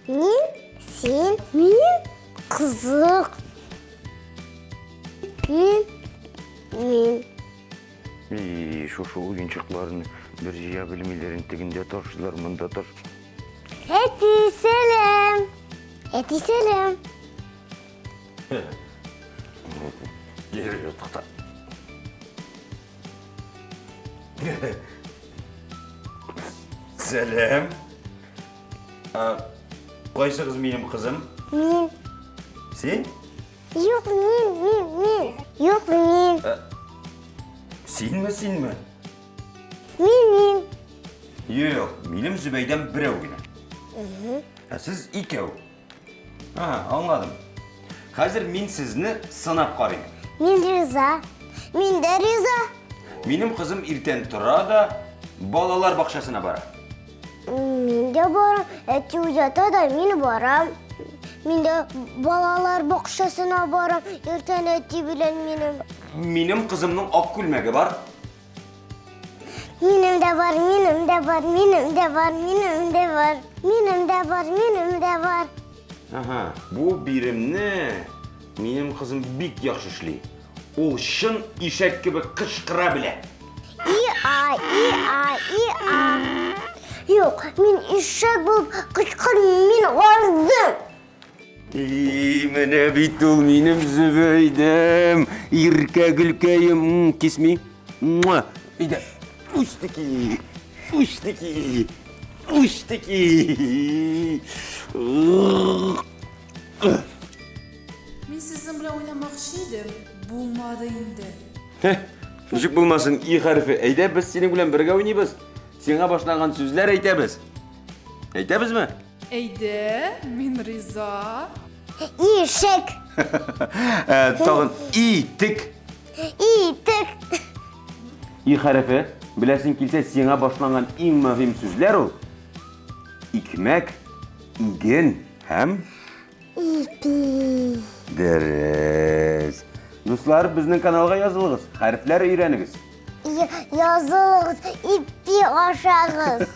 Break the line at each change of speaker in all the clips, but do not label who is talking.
Мин, син, мин, кызык. Мин, мин.
И, шушы уенчыкларны бер җыя белмиләр, тегендә ташлар, монда таш.
Әти, сәлам. Әти, сәлам.
Йөр, тукта. Сәлам. Кайсыгыз минем кызым?
Мин.
Син?
Юк, мин, мин, мин. Юк, мин.
Синме, синме?
Мин, мин.
Юк, минем Зөбәйдәм берәү генә. Ә сез икәү. Ага, аңладым. Хәзер мин сезне сынап карыйм.
Мин риза. Мин дә риза.
Минем кызым иртән тора да балалар бакчасына бара.
Мин дә барам. Әти уята да мин барам. Мин дә балалар бакчасына барам. Иртән әти белән минем.
Минем кызымның ак күлмәге бар.
Минем дә бар, минем дә бар, минем дә бар, минем дә бар. Минем дә бар, минем дә бар.
Ага, бу биремне минем кызым бик яхшы эшли. Ул чын ишәк кебек кычкыра белә.
И-а, и-а, и-а. Юк, мин ишәк булып кычкырмыйм, мин ардым.
И, менә бит ул минем Зөбәйдәм, иркә гөлкәем, кисми. Муа. Әйдә, үстеки, үстеки, үстеки.
Мин сезнең белән уйнамакчы идем, булмады инде.
Ничек булмасын, И хәрефе. Әйдә, без синең белән бергә уйныйбыз. Сиңа башланган сүзләр әйтәбез. Әйтәбезме?
Әйдә, мин риза.
Ишек.
Ә, тагын итек.
Итек.
И хәрефе, беләсең килсә, сиңа башланган иң мөһим сүзләр ул. Икмәк, иген һәм
Ипи.
Дөрес. Дуслар, безнең каналга язылыгыз, хәрефләр өйрәнегез.
Язылыгыз, ипи ашагыз.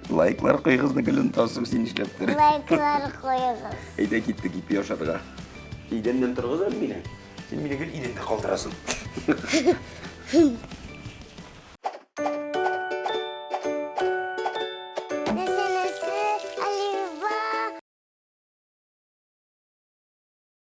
Лайклар куйгыз, гел онытасың син нишләптер.
Лайклар куйгыз.
Әйдә киттек ипи ашарга. Идәннән торгыз әле мине. Син мине гел идәндә калдырасың.